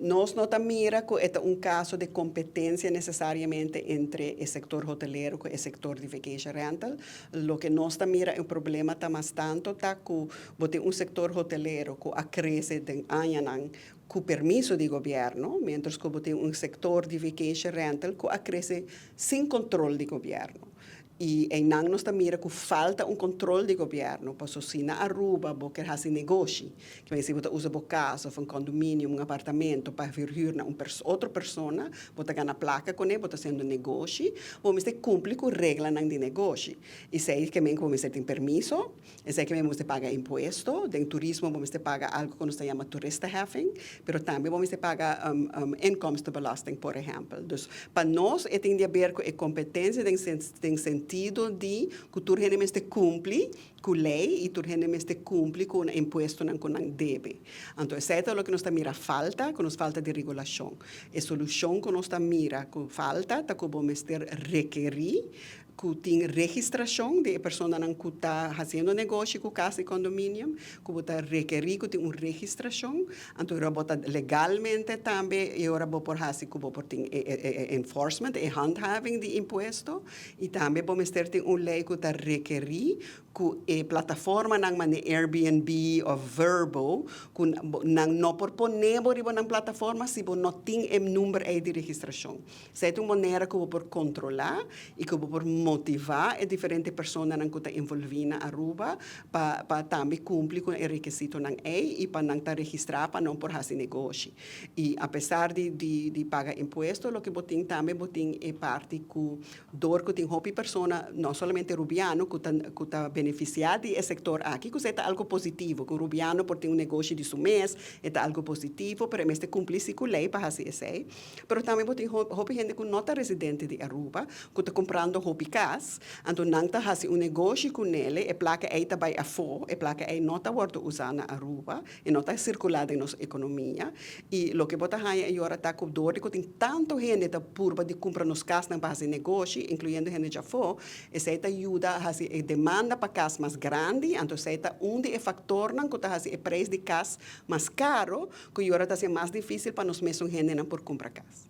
Nos no ta mira cu e ta un caso di competencia necesariamente entre e sector hotelero cu e sector di vacation rental. Loke nos ta mira e problema ta mas tanto ta cu bo tin un sector hotelero cu a crece den añanan cu permiso di gobierno, mientras cu bo tin un sector di vacation rental cu a crece sin control di gobierno. Y einan nos ta mira cu falta un control di gobierno, paso si na Aruba bo kier haci negoshi, cu si bo ta usa bo cas of un condominio, un apartamento pa verhuur na un otro persona, bo ta gana placa cu ne, bo ta haciendo negoshi, bo mester cumpli cu reglanan di negoshi. Esey kiermen cu bo mester tin permiso, esey kiermen bo mester paga impuesto. Den turismo bo mester paga algo cu nos ta yama toeristenheffing, pero tambe bo mester paga inkomstenbelasting, por ehempel. Dus pa nos e tin di haber cu e competencia den sentido di cu tur hende mester cumpli cu ley y tur hende mester cumpli cu impuestonan cu nan debe. Anto esey ta loke nos ta mira falta, cu nos falta di regulacion. E solucion cu nos ta mira cu falta ta cu bo mester rekeri cu tin registracion di e personanan cu ta haciendo negoshi cu cas di condominium, cu bo ta rekeri cu tin un registracion, anto ora bo ta legalmente tambe y ora bo por haci cu bo por tin e enforcement, e handhaving di impuesto. Y tambe bo mester tin un ley cu ta rekeri cu e plataformanan manera Airbnb of Vrbo, cu nan no por pone bo riba nan plataforma si bo no tin e number ey di registracion. Esey ta un manera cu bo por controla y cu bo por motiva e diferente personanan cu ta envolvi na Aruba pa tambe cumpli cu e requisitonan ey y pa nan ta registra pa nan por haci negoshi. Y apesar di paga impuesto, loke bo tin tambe, bo tin e parti cu dor cu tin hopi persona, no solamente Rubiano, cu ta beneficia di e sector aki, cu ta algo positivo, cu Rubiano por tin un negoshi di su mes, e ta algo positivo, pero mester cumpli cu ley pa haci esey. Pero tambe bo tin hopi hende cu no ta residente di Aruba, cu ta cumprando hopi cas, anto nan ta haci un negoshi cu nele, e placa ey ta bay afo, e placa ey no ta wordo usa na Aruba, e no ta circula den nos economia. Y loke bo ta haya e ora ta cu dor di cu tin tanto hende ta purba di cumpra nos casnan pa haci negoshi, incluyendo hende di afo, esey ta yuda haci e demanda pa cas mas grandi. Anto esey ta un di e factornan cu ta haci e prijs di cas mas caro, cu ora ta haci mas dificil pa nos mes hendenan por cumpra cas.